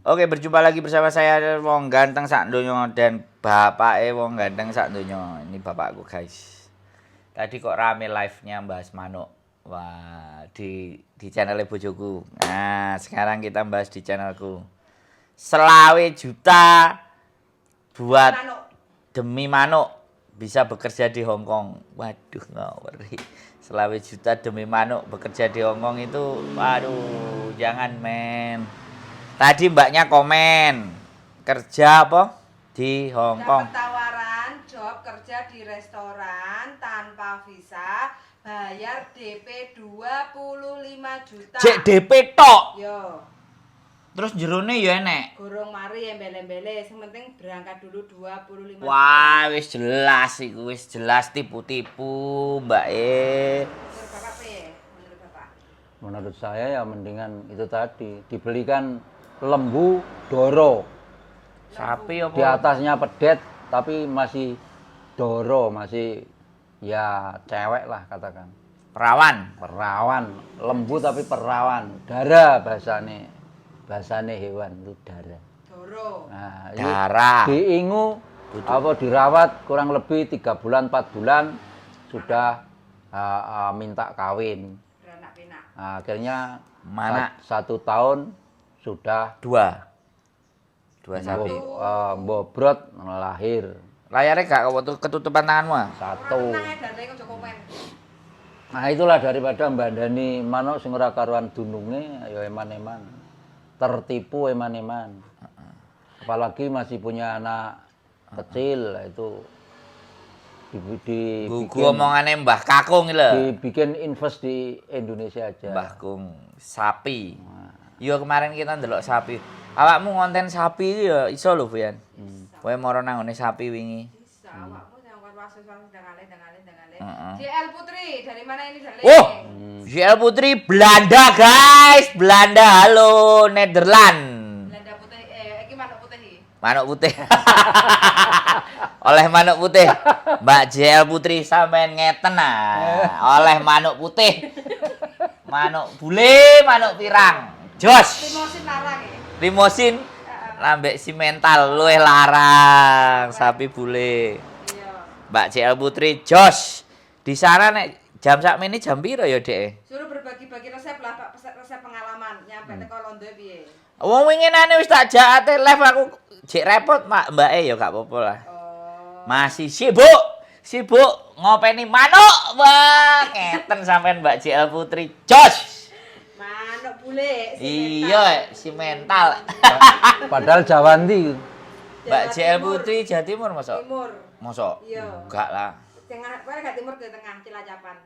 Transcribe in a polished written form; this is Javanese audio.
Oke, berjumpa lagi bersama saya, wong ganteng sak donya, dan bapake wong ganteng sak donya. Ini bapakku, guys. Tadi kok rame live-nya bahas manuk. Wah, di channel bojoku. Nah, sekarang kita bahas di channelku. 25 juta buat Manuk. Demi manuk bisa bekerja di Hong Kong. Waduh, ngawur. 25 juta demi manuk bekerja di Hong Kong itu, waduh, jangan, men. Tadi mbaknya komen kerja apa di Hong Kong. Dapat tawaran job kerja di restoran tanpa visa, bayar DP 25 juta. Cek DP tok. Yo, Terus jerone ya enek. Gorong mari embel-embele, sing penting berangkat dulu 25 Wah, wis jelas iku, wis jelas tipu-tipu, Mbak e. juta. Menurut Bapak piye? Menurut Bapak? Menurut saya ya mendingan itu tadi, dibelikan lembu doro. Sapi apa? Di atasnya pedet tapi masih doro, masih ya cewek lah katakan. Perawan. Perawan, lembu tapi perawan. Dara bahasane. Bahasane hewan itu dara. Doro. Nah, ini Dara. diingu apa dirawat kurang lebih 3 bulan 4 bulan sudah minta kawin. Beranak pinak. Nah, akhirnya Mana? 1 tahun sudah Dua. Dua sapi. Bobrot lahir Layarnya gak waktu ketutupan tanganmu, ah? Satu. Ora tenang ya, dari ojo komen. Nah, itulah, daripada mbandani manuk sing ora karuan dununge ya eman-eman. Tertipu eman-eman. Apalagi masih punya anak kecil itu di Gugu omongane Mbah Kakung iki lho. Dibikin invest di Indonesia aja. Mbah Kung sapi. Yo kemarin kita ndelok sapi. Awakmu ngonten sapi iki ya iso lho, Buyan. Kowe moro nang ngene sapi wingi. Bisa, awakmu yang kon wasus wasus dangale dangale dangale. Heeh. JL Putri, dari mana ini, Darling? Oh, JL Putri Belanda, guys. Belanda, halo Nederland. Belanda putih, eh iki manuk putih iki. Manuk putih. Oleh manuk putih. Mbak JL Putri sampean ngeten ah. Oleh manuk putih. Manuk bule, manuk pirang. Jos. Limosin larang ya. Limosin lambek simental luwih larang sapi bule. Iya. Mbak JL Putri jos. Di sana nek jam sakmene jam piro ya, Dek? Suruh berbagi-bagi resep lah, Pak, resep, resep pengalaman nyampe teko Londo piye. Wong winginane wis tak jak ate live aku jek repot mak mbake ya gak apa-apa lah. Oh. Masih sibuk, sibuk ngopeni manuk. Wah, ngeten sampean, Mbak JL Putri. Jos. Manuk bule. Iya, si mental. Padahal Jawanti. Mbak JL Putri Jawa Timur mosok? Timur. Mosok? Iya. Enggak lah. Tengah, kowe gak timur, di tengah Cilacapan.